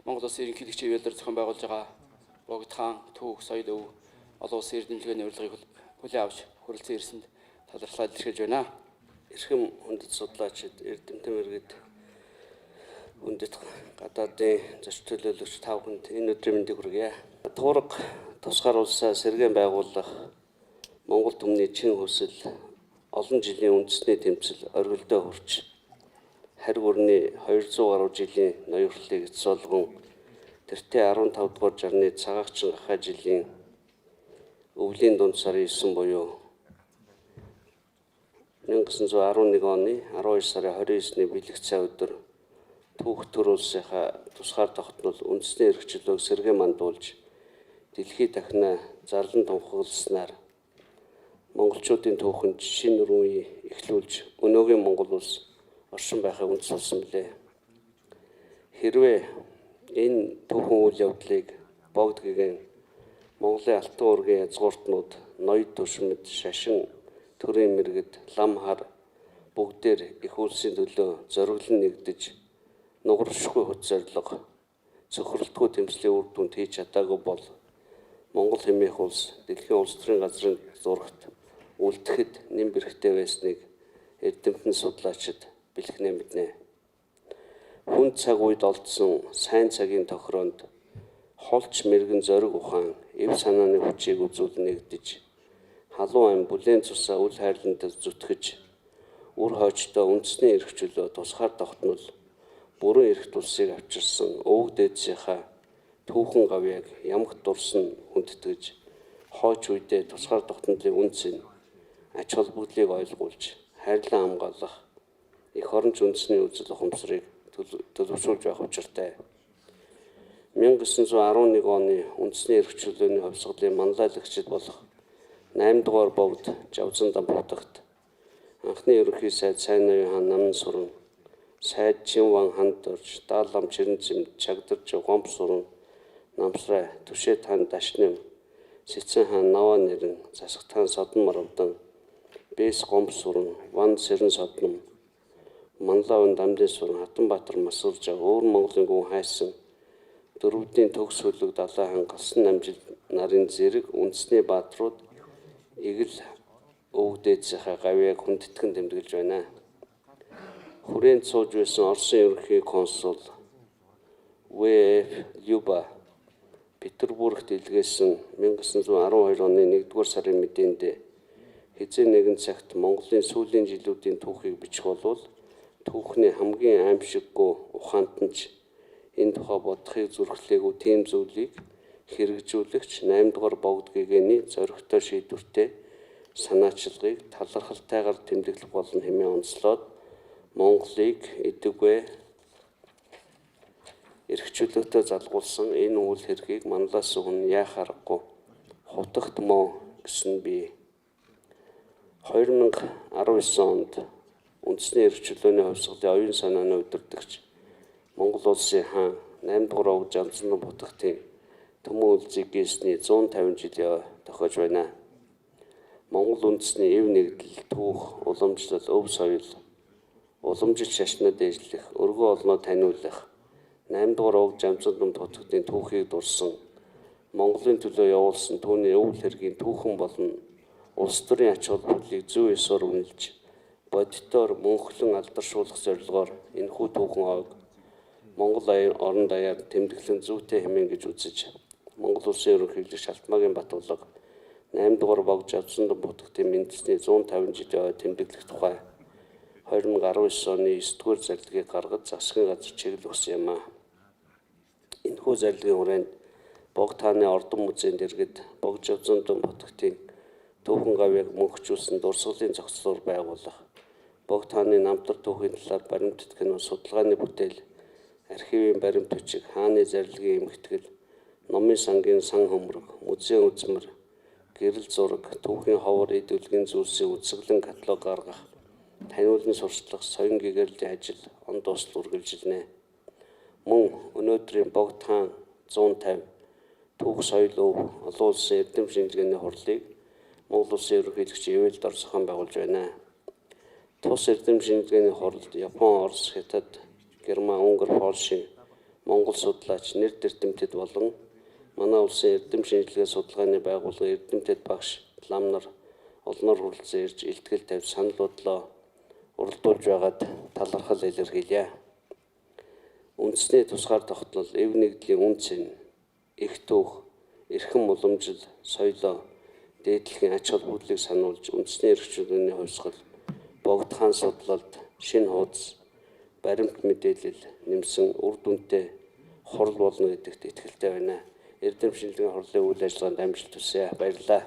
Монгол Улсын ерөнхийлөгчийн ивэлээр зохион байгуулж байгаа Богд хаан түүх соёл өв олон улсын эрдэмтдийн урилгыг хүлээн авч хүрэлцэн ирсэнд талархлаа илэрхийлж байна. Эрхэм хүндэт судлаачид, эрдэмтэн иргэд, хүндэт гадаадын зочид төлөөлөгч та бүхэнд энэ өдрийн мэндийг хүргье. Туурга тусгаар улсаа сэргээн байгуулах Монгол түмний чин хүсэл, олон жилийн үндэсний тэмцэл оргилдоо хүрч харь бүрний 200 гаруй жилийн ноёрхлыг эцэс болгон тэртээ 15 дугаар жарны цагаагчин гахай жилийн өвлийн дунд сарын 9 буюу 1911 оны 12 сарын 29-ний бэлэг цай өдөр түүх төр улсынхаа тусгаар тогтнол үндэсний эрх чөлөөг сэргээн мандуулж дэлхий дахинаа зарлан тунхагласнаар монголчуудын түүхэнд шинэ үр үе эхлүүлж өнөөгийн Монгол улс оршин байхыг үндэс болсон билээ. Хэрвээ энэ түүхэн үйл явдлыг богд гэгэн Монголын алтан уургийн язгууртнууд, ноёд түшмэд, шашин, төрийн мэргэд, лам хар бүгдээр эх улсын төлөө зориглон нэгдэж нугаршгүй хөт зорилго, цөхрөлтгүй тэмцлийн үр дүнд хийж чадаагүй бол Монгол хэмээх улс дэлхийн улс төрийн газрын зурагт үлдэхэд нэм бэрхтэй байсныг эрдэмтэн судлаачид бэлхнээ мэднэ. Хүн цаг үед олдсон сайн цагийн тохироонд холч мэргэн зориг ухаан эв санааны хүчийг үзүүлэн нэгдэж халуун ам бүлээн цусаа үл хайрланд зүтгэж үр хойчдоо үндэсний эрх чөлөө тусгаар тогтнол бүрэн эрхт улсыг авчирсан өвөг дээдсийнхаа түүхэн гавьяаг ямагт дурсан хүндэтгэж хойч үедээ тусгаар тогтнолын үнэ цэн ач холбогдлыг ойлгуулж хайрлан хамгаалах эх оронч үндэсний үзэл ухамсарыг төлөвшүүлж байх учиртай. 1911 оны үндэсний эрх чөлөөний хувьсгалын манлайлагчид болох 8 дугаар богд Жавзан бутагт анхны ерөнхий сайд Сайн ноён хаан Наман суран, сайд Чинван ханд орж, Даалам Чирэнцэм чагдарч Гомб суран, Намсрай Түшээ таан Дашним, Сэцэн хаан Наваа нэрэн, Засаг таан Содон Моровдан, Бэс Гомб суран, Ван Сэрэн Содном, Манлааван Дамдын суран, Хатанбаатар Масууржаа өвөр Монголын гүн хайсан дөрвүүдийн төгс хөлөг далай хаан галсан намжил нарын зэрэг үндэсний бааtruуд эгэл өвөг дээдсийнхээ гавьяаг хүндэтгэн тэмдэглэж байна. Хүрээнд сууж байсан Оросын ерөнхий консул В.Ф. Люба Петербургт илгээсэн 1912 оны 1-р сарын мэдээнд хэзээ нэгэн цагт Монголын сүүлийн жилүүдийн түүхийг бичих болвол түүхний хамгийн аймшиггүй ухаант нь ч энэ тухай бодохыг зүрхлээгүй тийм зүйлийг хэрэгжүүлэгч 8 дугаар богд гэгээний зоригтой шийдвэртэй санаачилгыг талархалтайгаар тэмдэглэх болно хэмээн онцлоод Монголыг эдэггүй эрх чөлөөтэй залгуулсан энэ үйл хэргийг манлайлсан хүн яах аргагүй хутагт мөө гэсэн бий. 2019 онд үндэсний эрх чөлөөний хувьсгалын оюун санааны удирдагч Монгол улсын хаан 8 дугаар овог Жамзан бутагтын Түмэн үлзий гээсний 150 жилийн тохиож байна. Монгол үндэсний эв нэгдэл, түүх, уламжлал, өв соёл, уламжил шашнаа дээшлэх, өргөн олноо таниулах 8 дугаар овог Жамзан бутагтын түүхийг дурсан Монголын төлөө явуулсан түүний өвөл хэргийн түүхэн болон улс төрийн ач холбогдлыг зүй ёсоор үнэлж бодитоор мөнхлөн алдаршуулах зорилгоор энэхүү түүхэн ойг Монгол орон даяар тэмдэглэн зүйтэй хэмээн гэж үзэж Монгол Улсын ерөнхийлөгч Алтмаагийн Батулга 8 дугаар богд Жавзан бутагтын мэндэлсний 150 жилийн ой тэмдэглэх тухай 2019 оны 9 дугаар зарлигийг гаргаж засгийн газар чиглэл өгсөн юм аа. Энэхүү зарлигийн хүрээнд Богд хааны ордон музейн дэргэд Богд Жавзан бутагтын түүхэн гавьяаг мөнхжүүлсэн дурсгалын зохицлоор байгуулах, Богд хааны намтар түүхийн талаар баримтат кино судалгааны бүтээл, архивын баримт бичиг, хааны зарлигийн эмхтгэл, номын сангийн сан хөмрөг, музейн үзмэр, гэрэл зураг, түүхийн ховор эд үлгийн зүйлсийн үзэсгэлэн каталог гаргах, таниулан сурталчлах, соён гэгэрлийн ажил он дуустал үргэлжилнэ. Мөн өнөөдрийн Богд хаан 150 түүх соёл өв олон улсын эрдэм шинжилгээний хурлыг Монгол Улсын ерөнхийлөгч Ивэл дор зохион байгуулж байна. Тус эрдэм шинжилгээний хуралд Япон, Орос, Хятад, Герман, Унгар, Польшийн Монгол судлаач, нэр эрдэмтэд болон манай улсын эрдэм шинжилгээ судалгааны байгууллагын эрдэмтэд багш лам нар олноор хүрэлцэн ирж илтгэл тавьж санал бодлоо уралдуулж байгаад талархал илэрхийлье. Үндэсний тусгаар тогтнол, эв нэгдлийн үнэ цэн, эх түүх, эрхэм уламжил, соёлоо дээдлэхийн ач холбогдлыг сануулж үндэсний эрх чөлөөний хувьсгал, богд хаан судлалд шинэ хуудас, баримт мэдээлэл нэмсэн үр дүнтэй хурал болно гэдэгт итгэлтэй байна. Эрдэм шинжилгээний хурлын үйл ажиллагаанд амжилт хүсье. Баярлалаа.